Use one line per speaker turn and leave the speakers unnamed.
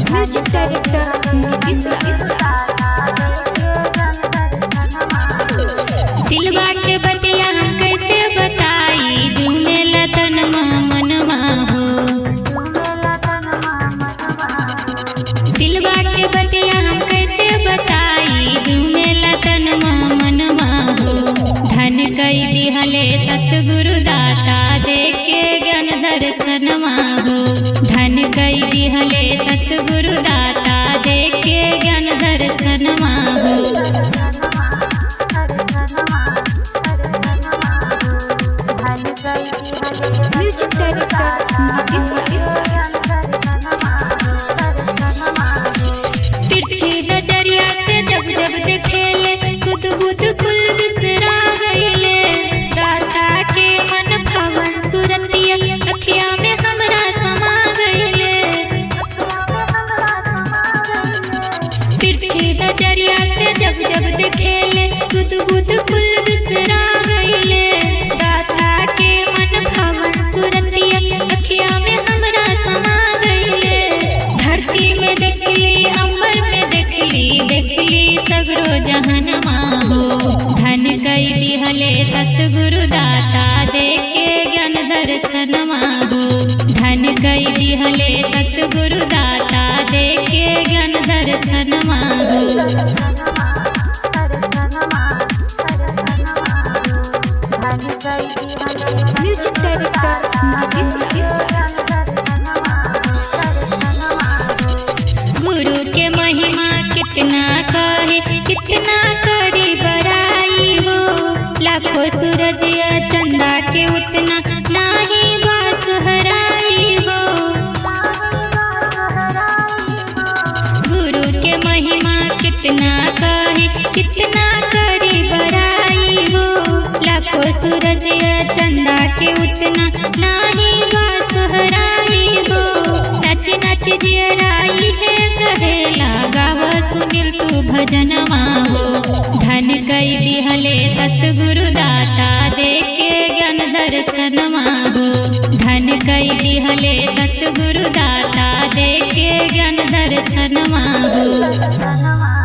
Music director Nitish
दिलवा के बतिया हम कैसे बताई, झूमेला तनमा मनवा हो। दिलवा के बतिया हम कैसे बताई, झूमेला तनमा मनवा हो। धन कई दिहले सतगुरु दाता, देके ज्ञान दर्शनवा हो। धन कई दिहले सतगुरु दाता, देके ज्ञान दर्शनवा हो।
म्यूजिक डायरेक्टर नीतीश
तिरछी नजरिया से जब जब देखेले, सुध बुध कुल बिसरा गईले। दाता के मन भावन सुरतिया, अखिया में हमरा समा गईले। तिरछी नजरिया से जब जब देखेले, सुध बुध कुल बिसरा गईले। दाता के मन भावन सुरतिया, अखिया में हमरा समा गईले। धरती में देखली, अंबर में देखली, देखली सगरो जहनमा हो। धन कई दिहले सतगुरु दाता, देके ज्ञान दर्शनमा हो। धन कई दिहले सतगुरु दाता, देके ज्ञान दर्शनमा हो।
म्यूजिक डायरेक्टर नीतीश
गुरु के महिमा कितना कहे, कितना करी बड़ाई हो। लाखों सूरज या चंदा के उतना नाही बा सुहराई हो। गुरु के महिमा कितना कहे, कितना करी बड़ाई हो। लाखों सूरज या चंदा के उतना नाही बा सुहराई हो। नाच नाच जियराई है कहेला, गाव सुनील तू भजनवा हो। धन कई दिहले सतगुरु दाता, देके ज्ञान दर्शनवा हो। धन कई दिहले सतगुरु दाता, देके ज्ञान दर्शनवा हो।